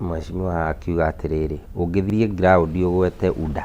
Mheshimiwa akiuga atĩrĩrĩ, ũngĩthiĩ ground ũgwete UDA,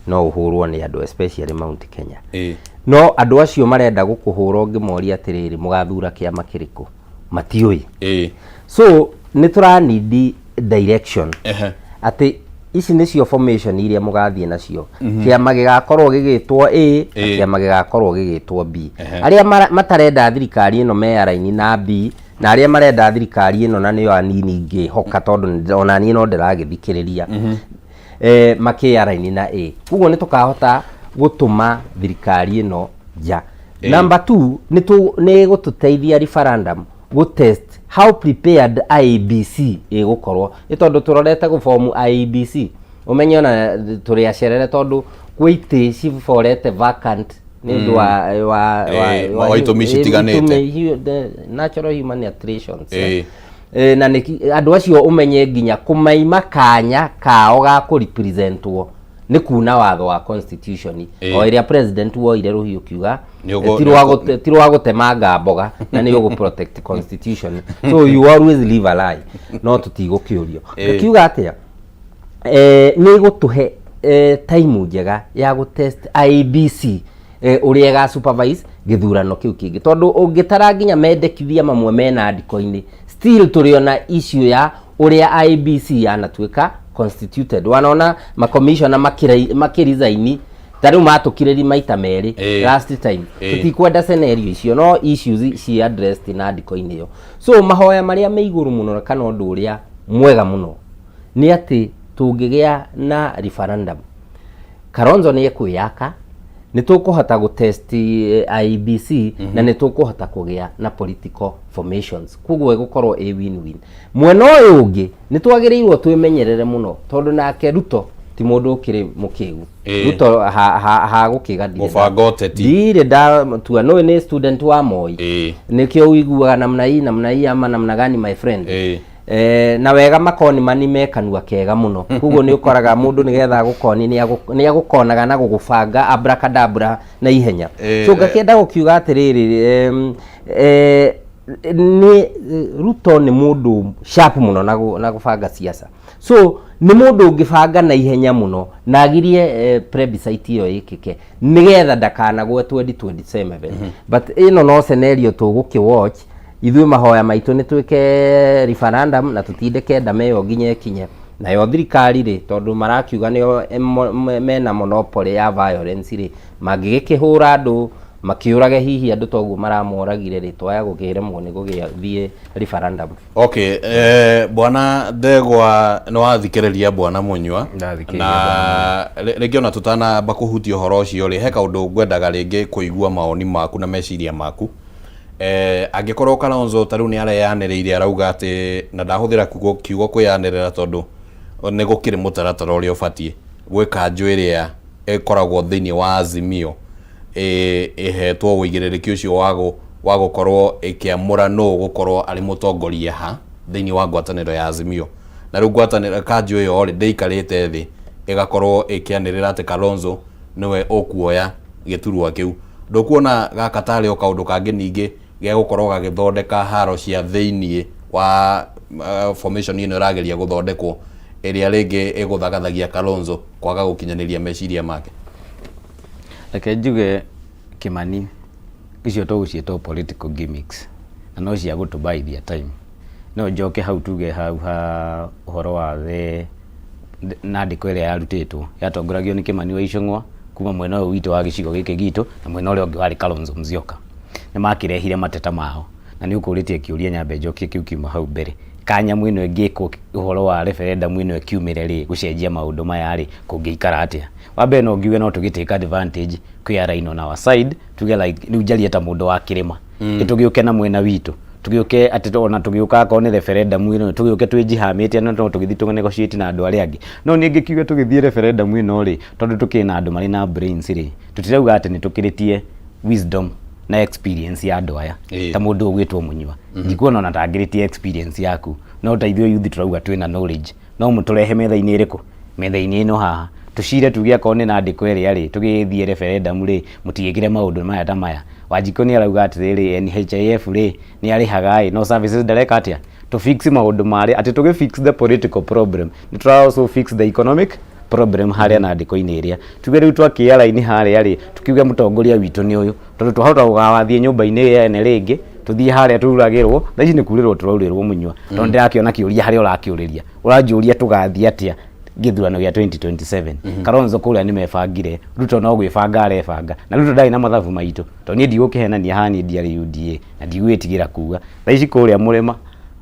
no ũhũrwo nĩ andũ, especially Mount Kenya. No andũ acio marenda gũkũhũra, ũngĩmoria atĩrĩrĩ, mũgathura kĩama kĩrĩkũ, matiũĩ. So nĩ tũranindi direction atĩ ici nĩcio formation iria mũgathiĩ nacio, kĩama gĩgakorwo gĩgĩtwo A na kĩama gĩgakorwo gĩgĩtwo B. Arĩa matarenda thirikari ĩno me araini na B, na arĩa marenda thirikari ĩno, na nĩo anini ngĩhoka, tondũ ona niĩ no ndĩragĩthikĩrĩria, makĩ araini na A. Koguo nĩ tũkahota gũtũma thirikari ĩno nja. Number two, nĩ gũtũteithia referendum gũ test how prepared IEBC ĩgũkorwo, nĩ tondũ tũrorete gũbomu IEBC. Ũmenye ona tũrĩ acerere, tondũ kwĩ itĩ ciborete vacant nĩ ũndũ wa wa itũmi citiganĩte. Itũmi, the natural human attritions. Na nĩ andũ acio ũmenye nginya kũmaima kanya kao ga kũrepresentwo nĩ kuna watho wa constitution o ĩrĩa president woire rũhiũ kiuga ti rwa gũtemanga mboga na nĩ ũgũ protect constitution, so you always live a lie, no tũtigũkĩũrio. Ngakiuga atĩa, nĩ gũtũhe time njega ya gũtest IEBC, ũrĩa ĩga supervise gĩthurano kĩu kĩngĩ, tondũ ũngĩtara nginya mendekithia mamwe mena ndiko-inĩ, still tũrĩ ona issue ya ũrĩa IEBC yanatuĩka constituted. Wanona makomishona makĩresign, ta rĩu matũkirĩri maita merĩ last time. Tũtikwenda scenario icio, no issues ci addressed na ndiko-inĩ ĩyo. So mahoya marĩa me igũrũ mũno kana ũndũ ũrĩa mwega mũno nĩ atĩ tũngĩgĩa na referendum, Kalonzo nĩ ekwĩyaka, nĩ tũkũhota gũtest IEBC na nĩ tũkũhota kũgĩa na political formations. Koguo ĩgũkorwo ĩ win-win. Mwena ũyũ ũngĩ, nĩ twagĩrĩirwo twĩmenyerere mũno, tondũ nake Ruto ti mũndũ ũkĩrĩ mũkĩgu. Ruto ha gũkĩga ndirĩ Mũbango ũteti. Ndirĩ ndatua nũĩ nĩ student wa Moi. Nĩkĩo ũiguaga namna hii, namna hii ama namna gani, my friend. Na wega makoni mani me kanua kega mũno, koguo nĩ ũkoraga mũndũ nĩgetha agũkoni nĩ agũkonaga na gũgũbanga abracadabra na ihenya. So ngakĩenda gũkiuga atĩrĩrĩ, nĩ Ruto nĩ mũndũ sharp mũno na gũbanga siasa, so nĩ mũndũ ũngĩbanga na ihenya mũno na agirie plebiscite ĩyo ĩkĩke nĩgetha ndakanagwe 2027. But ĩno no scenario tũgũkĩ watch. Ithuĩ mahoya maitũ nĩ twĩke referendum na tũtindĩke ndama ĩyo nginya ĩkinye. Nayo thirikari rĩ, tondũ marakiuga nĩo mena monopoly ya violence rĩ, mangĩgĩkĩhũra andũ makĩũrage hihi andũ toguo maramoragire rĩ, twaya gũkĩremwo nĩ gũgĩthiĩ referendum. Okay, bwana Ndegwa, nĩ wathikĩrĩria bwana Munyua. Ndathikĩrĩria. Na rĩngĩ ona tũtanamba kũhutia ũhoro ũcio rĩ, he kaũndũ ngwendaga rĩngĩ kũigua mawoni maku na meciria maku. Angĩkorwo Kalonzo ta rĩu nĩ areyanĩrĩire, arauga atĩ, na ndahũthĩra kiugo kwĩyanĩrĩra tondũ nĩ gũkĩrĩ mũtaratara ũrĩa ũbatiĩ gwĩ kanjũ ĩrĩa ĩkoragwo thĩinĩ wa Azimio ĩhetwo ũigĩrĩrĩki ũcio wa gũkorwo ĩkĩamũra nũ gũkorwo arĩ mũtongoria ha thĩinĩ wa ngwatanĩro ya Azimio. Na rĩu ngwatanĩro kanjũ ĩyo rĩ, ndĩikarĩte thĩ ĩgakorwo ĩkĩanĩrĩra atĩ Kalonzo nĩwe ũkuoya gĩturwa kĩu. Ndũkuona gaka tarĩ o kaũndũ kangĩ ningĩ gĩa gũkorwo gagĩthondeka haro cia thĩinĩ wa formation ĩno ĩrageria gũthondekwo, ĩrĩa rĩngĩ ĩgũthagathagia Kalonzo kwaga gũkinyanĩria meciria make? Reke njuge, Kimani, icio tũgũciĩta political gimmicks na no cia gũtũbaithia time. No njoke hau tuge hau ha ũhoro wa the nandĩko ĩrĩa yarutĩtwo yatongoragio nĩ Kimani wa Ichung'wa kuma mwena ũyũ witũ wa gĩcigo gĩkĩ gitũ, na mwena ũrĩa ũngĩ warĩ Kalonzo Musyoka. Nĩ makĩrehire mateta mao, na nĩ ũkũrĩtie kĩũria, nyambe njokie kĩu kiuma hau mbere. Kanyamũ ĩno ĩngĩkwo ũhoro wa referendum ĩno ĩkiumĩre rĩ, gũcenjia maũndũ maya rĩ, kũngĩikara atĩa? Wa mbere, no ngiuge no tũgĩ take advantage kwĩ align on our side, tuge like rĩu njarie ta mũndũ wa kĩrĩma, tũgĩũke na mwena witũ, tũgĩũke atĩ ona tũgĩũka akorwo nĩ referendum ĩno, tũgĩũke twĩjihamĩte, na no tũgĩthiĩ tũ negotiate na andũ arĩa angĩ. No niĩ ngĩkiuga tũgĩthiĩ referendum ĩno rĩ, tondũ tũkĩrĩ na andũ marĩ na brains rĩ, tũtirauga atĩ nĩ tũkĩrĩtie wisdom na experience ya andũ aya. Ta mũndũ ũgwĩtwo Mũnyua, ndikuona ona tangĩrĩtie experience yaku, no ta ithuĩ youth tũrauga twĩna knowledge, no mũtũrehe metha-inĩ ĩrĩkũ, metha-inĩ ĩno haha, tũcire, tuge akorwo nĩ nandĩko ĩrĩa rĩ, tũgĩthiĩ referendum rĩ, mũtigĩkĩre maũndũ maya ta maya. Wanjikũ nĩ arauga atĩrĩrĩ, NHIF rĩ, nĩ arĩhaga ĩ, no services ndareka atĩa. To fix maũndũ marĩa atĩ tũgĩ fix the political problem, nĩ tũra also fix the economic problem harĩa nandĩko-inĩ ĩrĩa tuge rĩu twakĩa raini harĩa rĩ, tukiuge mũtongoria witũ nĩ ũyũ, tondũ twahota gũgawathiĩ nyũmba-inĩ ene rĩngĩ, tũthiĩ harĩa turagĩrwo. Thaa ici nĩ kurĩrwo tũraurĩrwo mũnyua, tondũ ndĩrakĩona kĩũria harĩa ũrakĩũrĩria, ũranjũria tũgathiĩ atĩa gĩthurano gĩa 2027. Kalonzo kũrĩa nĩ mebangire, Ruto no gwĩbanga arebanga, na Ruto ndarĩ na mathabu maitũ, tondũ niĩ ndigũkĩhenania haha, niĩ ndiarĩ UDA na ndigwĩtigĩra kuga. Thaa ici kũrĩa mũrĩma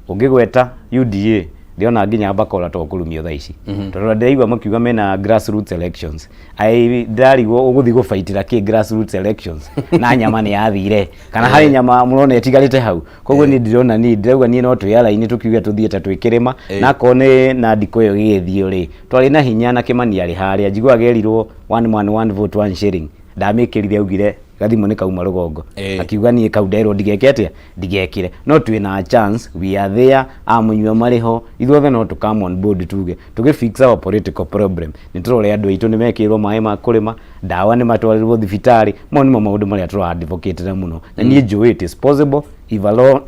ũngĩgweta UDA, ndĩrona nginya bakora to kũrumio thaa ici, tondũ ndĩraigua makiuga mena grassroots elections. Ai, ndĩrarigwo ũgũthiĩ gũbaitĩra kĩ grassroots elections na nyama nĩ yathire, kana harĩ nyama mũrona ĩtigarĩte hau? Koguo niĩ ndĩrona, niĩ ndĩrauga niĩ no twĩ raini tũkiuge tũthiĩte twĩ kĩrĩma, na akorwo nĩ na ndikũ ĩyo gĩgĩthiĩ rĩ, twarĩ na hinya na Kĩmani arĩ harĩa. Njiguaga erirwo one man one vote one shilling, ndamĩkĩrire, augire gathimũ nĩ kauma rũgongo. Akiuga niĩ kau nderwo ndigeke atĩa, ndigekĩre. No twĩna chance, we are there, amũnyua marĩ ho, ithuothe no tũ come on board, tuge tũgĩ fix our political problem, nĩ tũrore andũ aitũ nĩ mekĩrwo maĩ ma kũrĩma, ndawa nĩ matwarĩrwo thibitarĩ. Mau nĩmo maũndũ marĩa tũra advocate mũno, na niĩ njũĩ it is possible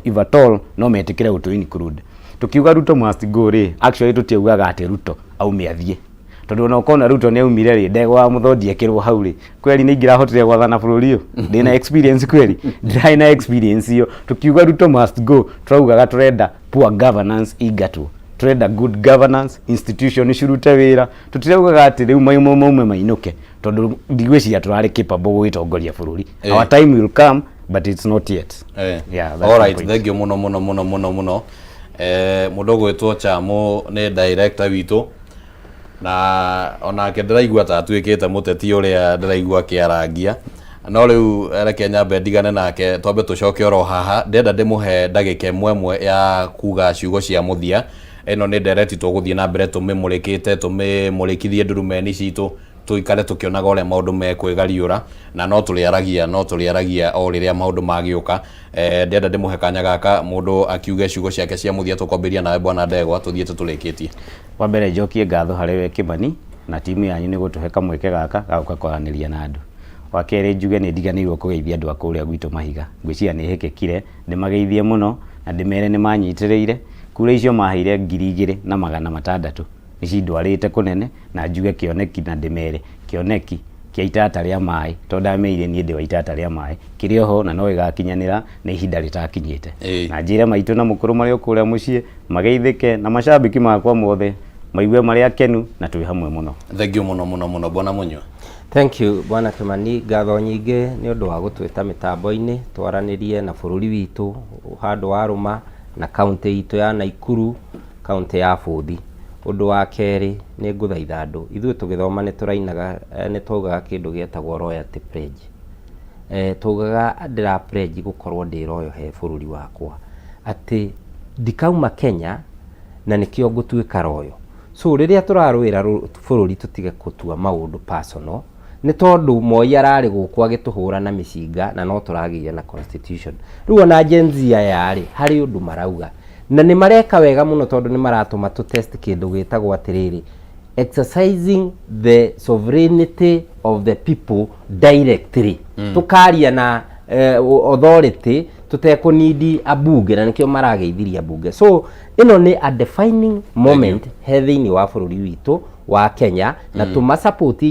if at all no metĩkĩre gũtũ include. Tukiuga Ruto must go rĩ, actually tũtiaugaga atĩ Ruto aume athiĩ, tondũ ona ũkona Ruto nĩ aumire rĩ, ndegwa wa mũthondi ekĩrwo hau rĩ, kweli nĩ ingĩrahotire gwathana bũrũri ũyũ? Ndĩna experience kweli? Ndirarĩ na experience ĩyo. Tukiuga Ruto must go, turaugaga tũrenda poor governance ingatwo, turenda good governance, institution cirute wĩra. Tutiraugaga atĩ rĩu maume maume mainũke, tondũ ndigwĩciria tũrarĩ capable gũgĩtongoria bũrũri. Our time will come, but it's not yet. Yeah, that's All my right. point. Thank you muno muno muno muno muno. Mũndũ ũgwĩtwo Chamo nĩ director witũ, na onake ndĩraigua ta atuĩkĩte mũteti ũrĩa ndĩraigua akĩarangia, no rĩu reke nyambe ndigane nake, twambe tũcoke oro haha. Ndĩrenda ndĩmũhe ndagĩka ĩmwe ĩmwe ya kuga ciugo cia mũthia. Ĩno nĩ ndereti tũgũthiĩ na mbere tũmĩmũrĩkĩte, tũmĩmũrĩkithie ndurumeni citũ, tũikare tũkĩonaga ũrĩa maũndũ mekwĩgariũra, na no tũrĩaragia o rĩrĩa maũndũ magĩũka. Ndĩrenda ndĩmũhe kanya gaka mũndũ akiuge ciugo ciake cia mũthia. Tũkwambĩrĩria nawe, bwana Ndegwa, tũthiĩte tũrĩkĩtie. Wa mbere njokie ngatho harĩ we Kĩmani na timu yanyu nĩ gũtũhe kamweke gaka ga gũka kwaranĩria na andũ. Wa kerĩ njuge nĩ ndiganĩirwo kũgeithia andũ a kũrĩa gwitũ Mahiga. Ngwĩciria nĩ hĩkĩkire ndĩmageithie mũno na ndĩmere nĩ manyitĩrĩire. Kura icio maheire 2600 nĩ cindwarĩte kũnene, na njuge kĩoneki na ndĩmere kĩoneki kĩa itata rĩa maĩ, tondũ ndameire niĩ ndĩ wa itata rĩa maĩ, kĩrĩ oho na no gĩgakinyanĩra, nĩ ihinda rĩtakinyĩte. Na njĩre maitũ na mũkũrũ marĩ o kũrĩa mũciĩ mageithĩke, na macambĩki makwa mothe maigue marĩ akenu na twĩ hamwe mũno. Thank you mũno mũno mũno, bwana Mũnyua. Thank you, bwana Kimani. Ngatho nyingĩ nĩ ũndũ wa gũtwĩta mĩtambo-inĩ twaranĩrie na bũrũri witũ handũ warũma na kaunti itũ ya Naikuru, kaunti ya Bũthi. Ũndũ wa kerĩ nĩ ngũthaitha andũ, ithuĩ tũgĩthoma nĩ tũrainaga, nĩ twaugaga kĩndũ gĩetagwo loyalty pledge. Twaugaga ndĩra pledge gũkorwo ndĩ loyal he bũrũri wakwa, atĩ ndikauma Kenya na nĩkĩo ngũtuĩka loyal. So rĩrĩa tũrarũĩra bũrũri, tũtige gũtua maũndũ personal, nĩ tondũ Moi ararĩ gũkũ agĩtũhũra na mĩcinga na no tũragĩire na constitution. Rĩu ona Gen Z aya rĩ, harĩ ũndũ marauga na nĩ mareka wega mũno, tondũ nĩ maratũma tũ test kĩndũ gĩtagwo atĩrĩrĩ, exercising the sovereignty of the people directly, tukaria na authority tutekũnidi ambunge, na nĩkĩo marageithirie ambunge. So ĩno nĩ a defining moment he thĩinĩ wa bũrũri witũ wa Kenya, na tũma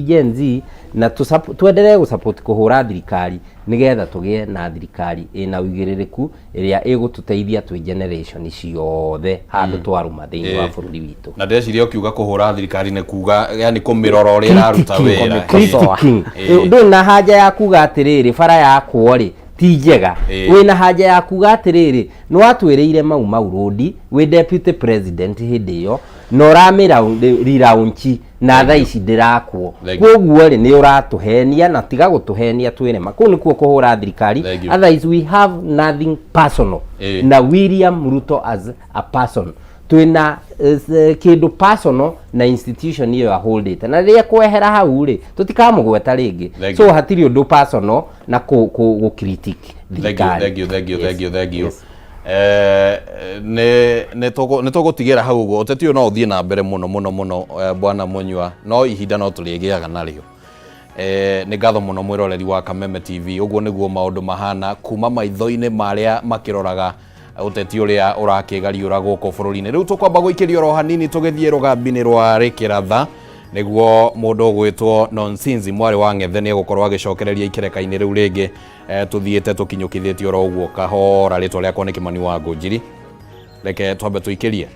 Gen Z na twenderee gũsupport kũhũra thirikari, nĩgetha tũgĩe na thirikari ĩna ũigĩrĩrĩku ĩrĩa ĩgũtũteithia twĩ generation ciothe handũ twarũma thĩinĩ wa bũrũri witũ. Na ndĩreciria ũkiuga kũhũra thirikari nĩ kuga yani kũmĩrora ũrĩa ĩraruta wĩra. Critiquing. Ndũrĩ na haja ya kuga atĩrĩrĩ bara yakwo rĩ ti njega. Wĩna haja ya kuga atĩrĩrĩ nĩ watwĩrĩire Mau Mau Road wĩ deputy president hĩndĩ ĩyo, na ũramĩ relaunch na thaa ici ndĩrakwo. Thank you. Koguo rĩ, nĩ ũratũhenia, na tiga gũtũhenia twĩre ma kũu nĩkuo kũhũra thirikari. Thank you. Otherwise we have nothing personal na William Ruto as a person. Twĩna kĩndũ personal na institution ĩyo aholdĩte, na rĩrĩa kwehera hau rĩ, tũtikamũgweta rĩngĩ. Thank So you. hatirĩ ũndũ personal na kũ critique Thank you, thirikari. thank you, thank you. Yes. Thank you, thank you. Yes. Nĩ tũgũtigĩra hau ũguo. Ũteti ũyũ no ũthiĩ na mbere mũno mũno mũno, bwana Mũnyua, no ihinda no tũrĩgĩaga narĩo. Nĩ ngatho mũno mwĩroreri wa Kameme TV. Ũguo nĩguo maũndũ mahana kuma maitho-inĩ marĩa makĩroraga. Ũteti ũrĩa ũrakĩgariũra gũkũ bũrũri-inĩ. Rĩu tũkwamba gũikĩria oro hanini tũgĩthiĩ rũgambi-inĩ rwa Rĩkĩratha nĩguo mũndũ ũgwĩtwo Nonsinzi mwarĩ wa Ng'ethe nĩ egũkorwo agĩcokereria ikereka-inĩ rĩu rĩngĩ tũthiĩte tũkinyũkithĩtie oro ũguo kahora. Rĩtwa rĩakwa nĩ Kĩmani wa Ngũnjiri, reke twambe tũikĩrie.